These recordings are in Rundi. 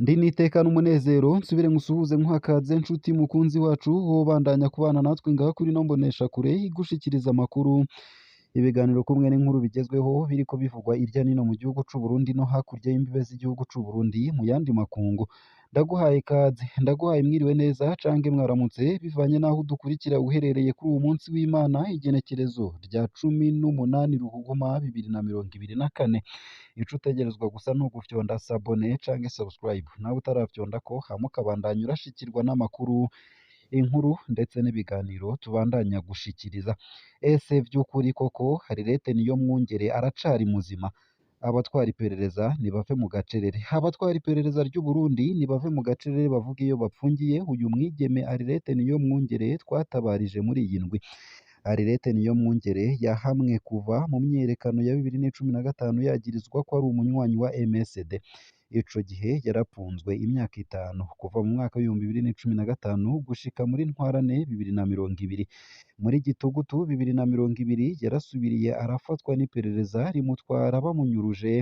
Ndi n'iteka n'umunezero nsubire nkusuhuze nkuhakaze nshuti mukunzi wacu wobandanya kubana natwe ngaha kuri ino mboneshakure igushikiriza amakuru, ibiganiro kumwe n'inkuru bigezweho biriko bivugwa irya nino mu gihugu c'u Burundi no hakurya y'imbibe z'igihugu c'u Burundi mu yandi makungu. Ndaguhaye ikaze, ndaguhaye mwiriwe neza canke mwaramutse bivanye n'aho udukurikira uherereye kuri uwu munsi w'Imana igenekerezo rya 18 Ruhuhuma 2024. Ico utegerezwa gusa ni ugufyonda s'abonner canke subscribe, nawe utarafyondako hama ukabandanya urashikirwa n'amakuru, inkuru ndetse n'ibiganiro tubandanya gushikiriza. Ese vy'ukuri koko Harirete Niyomwungere aracari muzima? Abatwara iperereza nibave mu gacerere, abatwara iperereza ry'u Burundi nibave mu gacerere bavuge iyo bapfungiye uyu mwigeme Harirete Niyomwungere twatabarije muri iyi ndwi. Harirete Niyomwungere yahamwe kuva mu myiyerekano ya 2015 yagirizwa ko ari umunywanyi wa MSD. Ico gihe yarapfunzwe imyaka 5 kuva mu mwaka w'2015 gushika muri ntwarante 2020. Muri gitugutu 2020 yarasubiriye arafatwa n'iperereza rimutwara bamunyuruje,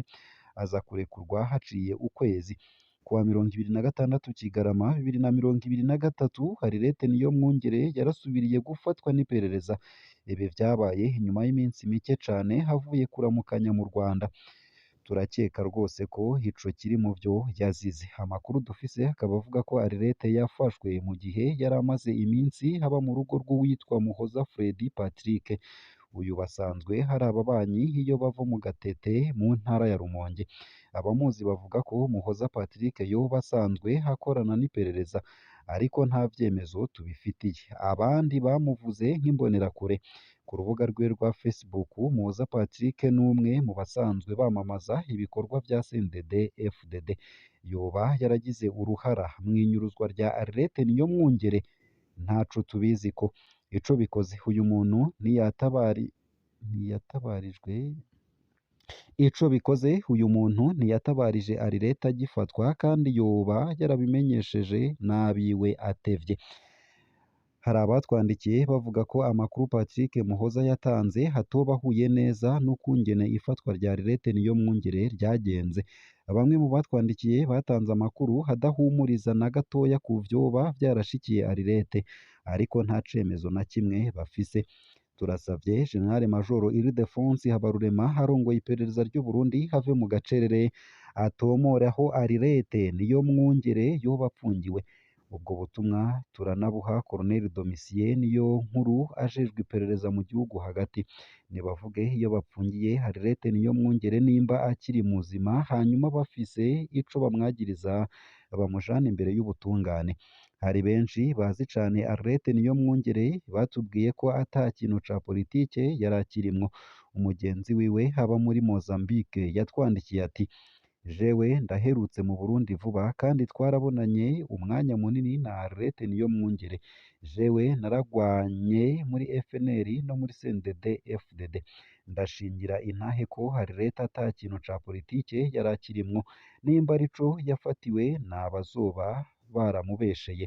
aza kurekurwa haciye ukwezi. Kuwa 26 Kigarama 2023 Harirete Niyomwungere yarasubiriye gufatwa n'iperereza. Ibi vyabaye inyuma y'iminsi mike cane avuye kuramukanya mu Rwanda. Turakeka rwose ko ico kiri mu vyo yazize. Amakuru dufise akaba avuga ko Harirete yafashwe mu gihe yari amaze iminsi aba mu rugo rw'uwitwa Muhoza Fredy Patrick. Uyu basanzwe hari ababanyi iyo bava mu Gatete mu ntara ya Rumonge. Abamuzi bavuga ko Muhoza Patrick yoba asanzwe akorana n'iperereza, ariko nta vyemezo tubifitiye. Abandi bamuvuze nk'imbonerakure. Ku rubuga rwiwe rwa Facebook, Muhoza Patrick n'umwe mu basanzwe bamamaza ibikorwa vya CNDD FDD. Yoba yaragize uruhara mw'inyuruzwa rya Harirete Niyomwungere? Ntaco tubiziko. Ico bikoze uyu muntu ntiyatabarijwe ico bikoze uyu muntu ntiyatabarije Harirete agifatwa kandi yoba yarabimenyesheje n'abiwe atevye. Hari abatwandikiye bavuga ko amakuru Patrick Muhoza yatanze atoba ahuye neza n'ukungene ifatwa rya Harirete Niyomwungere ryagenze. Bamwe mu batwandikiye batanze amakuru adahumuriza na gatoya ku vyoba vyarashikiye Harirete, ariko nta cemezo na kimwe bafise. Turasavye General Major Ildefonse Habarurema arongoye iperereza ry'u Burundi ave mu gacerere atomore aho Harirete Niyomwungere yoba apfungiwe. Ubwo butumwa turanabuha Colonel Domitien Niyonkuru ajejwe iperereza mu gihugu hagati. Nibavuge iyo bapfungiye Harirete Niyomwungere nimba akiri muzima, hanyuma bafise ico bamwagiriza bamujane imbere y'ubutungane. Hari benshi bazi cane Harirete Niyomwungere batubwiye ko ata kintu ca politike yari akirimwo. Umugenzi wiwe aba muri Mozambique yatwandikiye ati: jewe ndaherutse mu Burundi vuba kandi twarabonanye umwanya munini na Harirete Niyomwungere. Jewe naragwanye muri FNL no muri CNDD FDD. Ndashingira intahe ko Harirete ata kintu ca politike yari akirimwo. Nimba arico yafatiwe n'abazoba baramubesheye.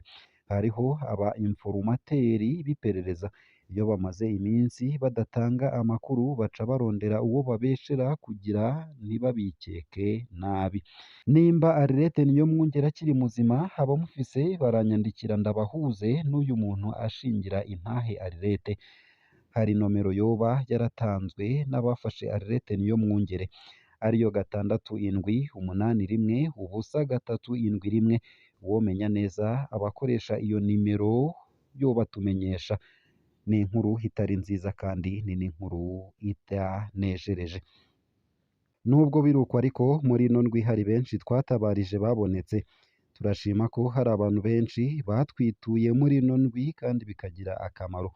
Hariho aba informateri b'iperereza. Iyo bamaze iminsi badatanga amakuru baca barondera uwo babeshera kugira ntibabikeke nabi. Nimba Harirete Niyomwungere akiri muzima, abamufise baranyandikira ndabahuze n'uyu muntu ashingira intahe Harirete. Hari nomero yoba yaratanzwe n'abafashe Harirete Niyomwungere, ariyo 6 7 1 0 3 7 1. Uwomenya neza abakoresha iyo nimero yobatumenyesha. Ni inkuru itari nziza kandi ni n'inkuru itanejereje. Nubwo biruko ariko muri ino ndwi hari benshi twatabarije babonetse. Turashima ko hari abantu benshi batwituye muri ino ndwi kandi bikagira akamaro.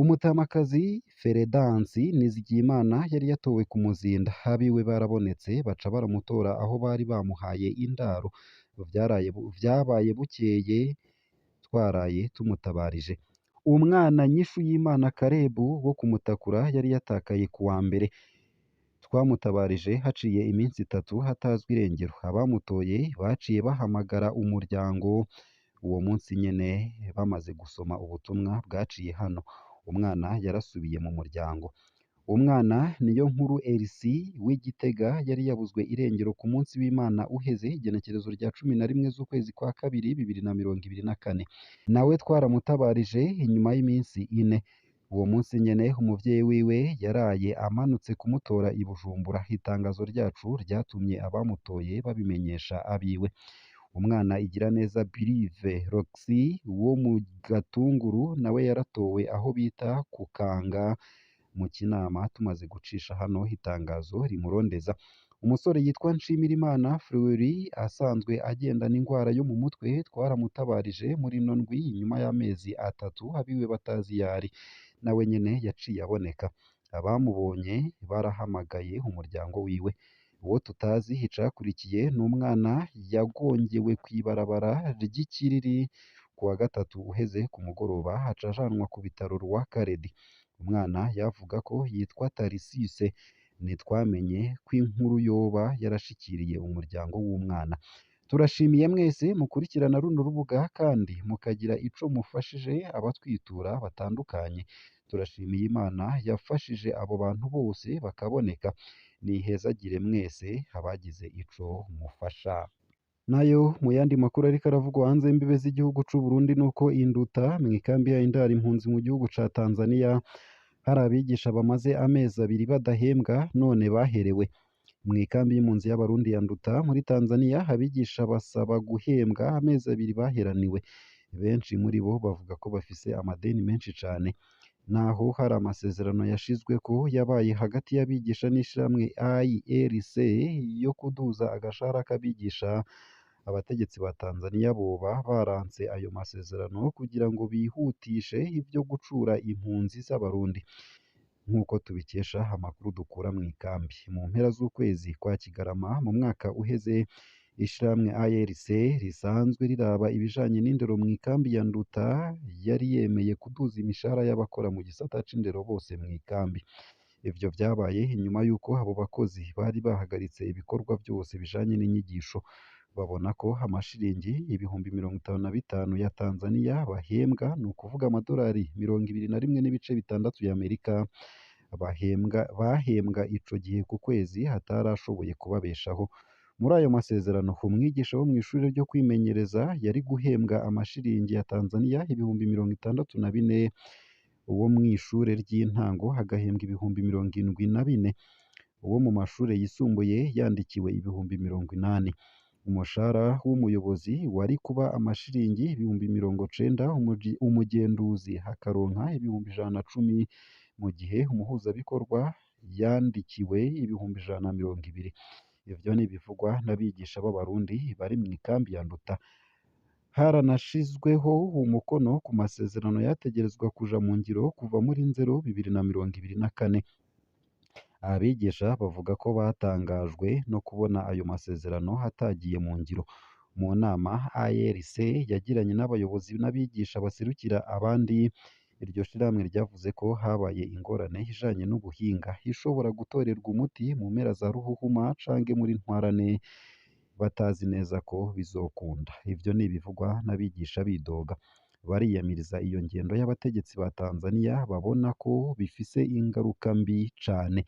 Umutamakazi Feredansi Nizigiyimana yari yatowe ku Muzinda, abiwe barabonetse baca baramutora aho bari bamuhaye indaro. Vyabaye bukeye twaraye tumutabarije. Umwana Nyishu y'Imana Karebu wo kumutakura yari yatakaye kuwa mbere. Twamutabarije haciye iminsi 3 hatazwi irengero. Abamutoye baciye bahamagara umuryango uwo munsi nyene bamaze gusoma ubutumwa bwaciye hano. Umwana yarasubiye mu muryango. Umwana Niyonkuru Elsie w'i Gitega yari yabuzwe irengero ku munsi w'Imana uheze, igenekerezo rya 11 z'ukwezi kwa kabiri 2024. Nawe twaramutabarije inyuma y'iminsi ine. Uwo munsi nyene umuvyeyi wiwe yaraye amanutse kumutora i Bujumbura. Itangazo ryacu ryatumye abamutoye babimenyesha abiwe. Umwana Igiraneza Birive Roxy wo mu Gatunguru nawe yaratowe aho bita ku Kanga mu Kinama, tumaze gucisha hano itangazo rimurondeza. Umusore yitwa Nshimirimana Fleury asanzwe agendana ingwara yo mu mutwe, twaramutabarije muri ino ndwi inyuma y'amezi 3 abiwe batazi iyo ari. Nawe nyene yaciye aboneka. Abamubonye barahamagaye umuryango wiwe. Uwo tutazi icakurikiye ni umwana yagongewe kw'ibarabara ry'Ikiriri kuwa gatatu uheze ku mugoroba, aca ajanwa ku bitaro Roi Khaled. Umwana yavuga ko yitwa Tarisise. Ntitwamenye ko inkuru yoba yarashikiriye umuryango w'umwana. Turashimiye mwese mukurikirana runo rubuga kandi mukagira ico mufashije abatwitura batandukanye. Turashimiye Imana yafashije abo bantu bose bakaboneka. Nihezagire mwese abagize ico mufasha. Nayo mu yandi makuru ariko aravugwa hanze y'imbibe z'igihugu c'u Burundi nuko Induta mw'ikambi ya Indaro impunzi mu gihugu ca Tanzania hari abigisha bamaze amezi 2 badahembwa none baherewe. Mw'ikambi y'impunzi y'Abarundi ya Nduta muri Tanzania abigisha basaba guhembwa amezi 2 baheraniwe. Benshi muri bo bavuga ko bafise amadeni menshi cane. Naho hari amasezerano yashizweko yabaye hagati y'abigisha n'ishirahamwe AIRC yo kuduza agashahara k'abigisha, abategetsi ba Tanzania boba baranse ayo masezerano kugira ngo bihutishe ivyo gucura impunzi z'Abarundi, nk'uko tubikesha amakuru dukura mw'ikambi. Mu mpera z'ukwezi kwa Kigarama mu mwaka uheze, ishirahamwe ARC risanzwe riraba ibijanye n'indero mw'ikambi ya Nduta yari yemeye kuduza imishahara y'abakora mu gisata c'indero bose mw'ikambi. Ivyo vyabaye inyuma y'uko abo bakozi bari bahagaritse ibikorwa vyose bijanye n'inyigisho. Babona ko amashiringi 55,000 ya Tanzania bahembwa, ni ukuvuga amadolari 21.6 y'Amerika, bahembwa ico gihe ku kwezi atarashoboye kubabeshaho. Muri ayo masezerano, umwigisha wo mw'ishure ryo kwimenyereza yari guhembwa amashiringi ya Tanzania 64,000, uwo mw'ishure ry'intango agahembwa 74,000, uwo mu mashure yisumbuye yandikiwe 80,000. Umushahara w'umuyobozi wari kuba amashiringi 90,000, umugenduzi akaronka 110,000, mu gihe umuhuzabikorwa yandikiwe 120,000. Ivyo ni ibivugwa n'abigisha b'Abarundi bari mw'ikambi ya Nduta. Haranashizweho umukono ku masezerano yategerezwa kuja mu ngiro kuva muri Nzero 2024. Abigisha bavuga ko batangajwe no kubona ayo masezerano atagiye mu ngiro. Mu nama ARC yagiranye n'abayobozi n'abigisha baserukira abandi, iryo shirahamwe ryavuze ko habaye ingorane ijanye n'ubuhinga ishobora gutorerwa umuti mu mpera za Ruhuhuma canke muri Ntwarante, batazi neza ko bizokunda. Ivyo ni ibivugwa n'abigisha bidoga. Bariyamiriza iyo ngendo y'abategetsi ba Tanzania babona ko bifise ingaruka mbi cane.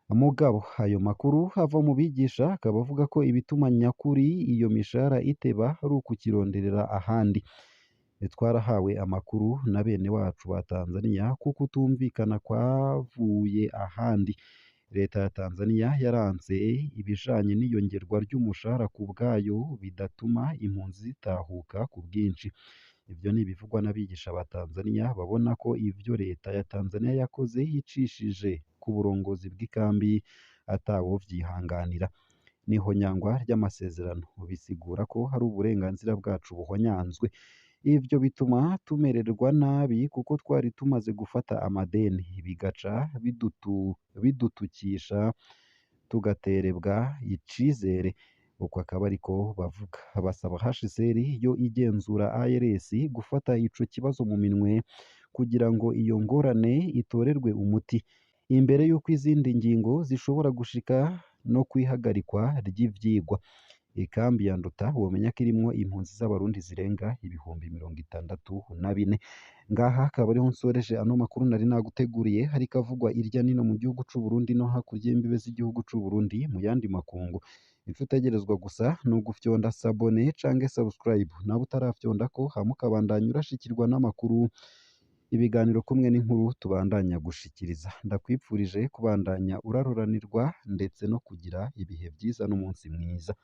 Mugabo ayo makuru ava mu bigisha akaba avuga ko ibituma nyakuri iyo mishahara iteba ari ukukironderera ahandi. Twarahawe amakuru na bene wacu ba Tanzania ko kutumvikana kwavuye ahandi. Leta ya Tanzania yaranse ibijanye n'iyongerwa ry'umushahara ku bwayo bidatuma impunzi zitahuka ku bwinshi. Ivyo ni ibivugwa n'abigisha ba Tanzania babona ko ivyo leta ya Tanzania yakoze icishije ku burongozi bw'ikambi atawovyihanganira. N'ihonyangwa ry'amasezerano bisigura ko hari uburenganzira bwacu buhonyanzwe. Ivyo bituma tumererwa nabi kuko twari tumaze gufata amadeni, bigaca bidutukisha tugaterebwa icizere. Uko akaba ariko bavuga. Basaba HCR yo igenzura ARS gufata ico kibazo mu minwe kugira ngo iyo ngorane itorerwe umuti, imbere y'uko izindi ngingo zishobora gushika no kwihagarikwa ry'ivyigwa. Ikambi ya Nduta womenya ko irimwo impunzi z'abarundi zirenga 64,000. Ngaha akaba ariho nsoreje ano makuru nari naguteguriye, hariko avugwa irya nino mu gihugu c'u Burundi no hakurya y'imbibe z'igihugu c'u Burundi mu yandi makungu. Ico utegerezwa gusa ni ugufyonda sabone canke subscribe, nawe utarafyondako, hama ukabandanya urashikirwa n'amakuru, ibiganiro kumwe n'inkuru tubandanya gushikiriza. Ndakwipfurije kubandanya uraroranirwa ndetse no kugira ibihe vyiza n'umunsi mwiza.